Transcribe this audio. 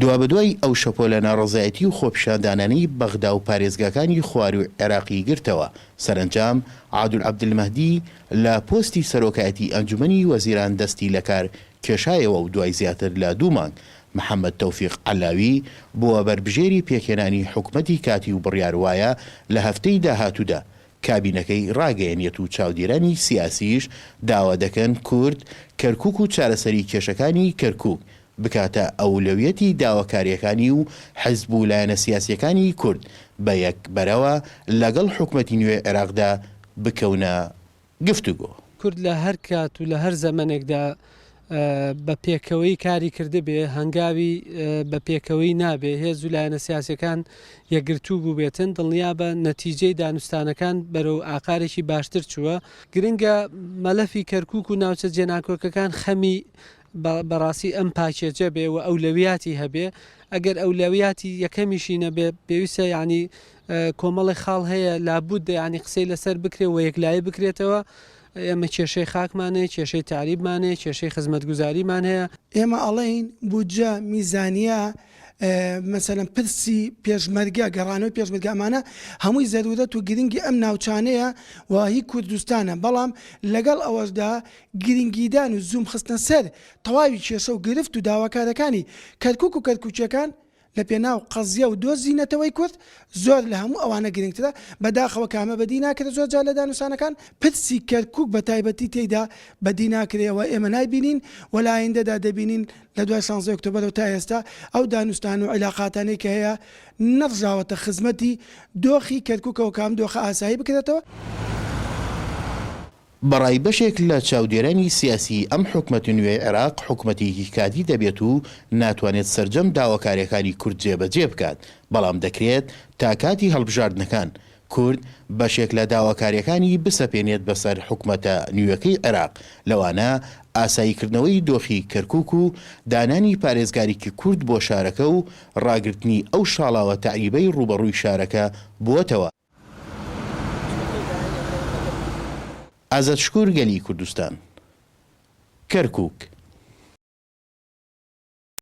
دوابەدوای ئەو شەپۆلە ناڕەزایەتی و خۆپیشاندانانەی بەغدا و پارێزگاکانی خوارووی عێراقی گرتەوە، سەرەنجام عادل عەبدولمەهدی لە پۆستی سەرۆکایەتی ئەنجومەنی وەزیران دەستی لەکار کێشایەوە و دوای زیاتر لە دوو مانگ محەمەد تۆفیق عەلاوی بووە بەربژێری پێکهێنانی حکومەتی کاتی و بڕیار وایە لە هەفتەی داهاتوودا کابینەکەی ڕاگەیەنێت و چاودێرانی سیاسیش داوا دەکەن کورد کەرکوک و چارەسەری کێشەکانی کەرکوک بکاتە ئەولەویەتی داواکاریەکانی و حزب و لایەنە سیاسیەکانی کورد بە یەک بەرەوە لەگەڵ حکومەتی نوێی عێراقدا بکەونە گفتوگۆ. کورد لە هەر کات و لە هەر زەمەنێکدا بە پێکەوەیی کاری کردبێ، هەنگاوی بە پێکەوەیی نابێ، هێز و لایەنە سیاسیەکان یەکگرتوو بووبێتن، دڵنیابە نەتیجەی دانوستانەکان بەرەو ئاقارێکی باشتر چووە. گرنگە مەلەفی کەرکوک و ناوچە جێناکۆکەکان خەمی بەڕاستی ئەم پاکێجە بێ و ئەولەویاتی هەبێ، ئەگەر ئەولەویاتی یەکەمیشی نەبێ پێویستە یانی کۆمەڵێ خاڵ هەیە لابودە یانی قسەی لەسەر بکرێ و یەکلایی بکرێتەوە، ئێمە کێشەی خاکمان هەیە، کێشەی تەعریبمان هەیە، کێشەی خزمەتگوزاریمان هەیە. ئێمە ئەڵێین بودجە، میزانیە، مەسەلەن پرسی پێشمەرگە، گەڕانەوەی پێشمەرگە ئەمانە هەمووی زەرورەت و گرنگی ئەم ناوچانەیە و هی کوردستانە، بەڵام لەگەڵ ئەوەشدا گرنگیدان و زووم خستنە سەر تەواوی کێشە و گرفت و داواکارەکانی کەرکوک و کەرکوکیەکان لە پێناو قەزیە و دۆزی نەتەوەی کورد زۆر لە هەموو ئەوانە گرنگترە، بە داخەوە کە ئەمە بەدی ناکرێت زۆر جار لە دانوسانەکان، پرسی کەرکوک بە تایبەتی تێیدا بەدی ناکرێ و ئێمە نایبینین و لە ئایندەدا دەبینین لە دوای شانزەی ئۆکتۆبەرەوە تا ئێستا ئەو دانوستان و عیلاقاتانەی کە هەیە نەڕژاوەتە خزمەتی دۆخی کەرکوکەوە کە ئەم دۆخە ئاسایی بکرێتەوە. بەڕای بەشێک لە چاودێرانی سیاسی ئەم حکومەتە نوێی عێراق حکومەتێکی کاتی دەبێت و ناتوانێت سەرجەم داواکاریەکانی کورد جێبەجێ بکات، بەڵام دەکرێت تا کاتی هەڵبژاردنەکان کورد بەشێک لە داواکاریەکانی بسەپێنێت بەسەر حکومەتە نوێکەی عێراق لەوانە ئاساییکردنەوەی دۆخی کەرکوک و دانانی پارێزگاریکی کورد بۆ شارەکە و ڕاگرتنی ئەو شاڵاوە تەعریبەی ڕووبەڕووی شارەکە بووەتەوە. ئازاد شکور گەلی کوردستان. کەرکوک.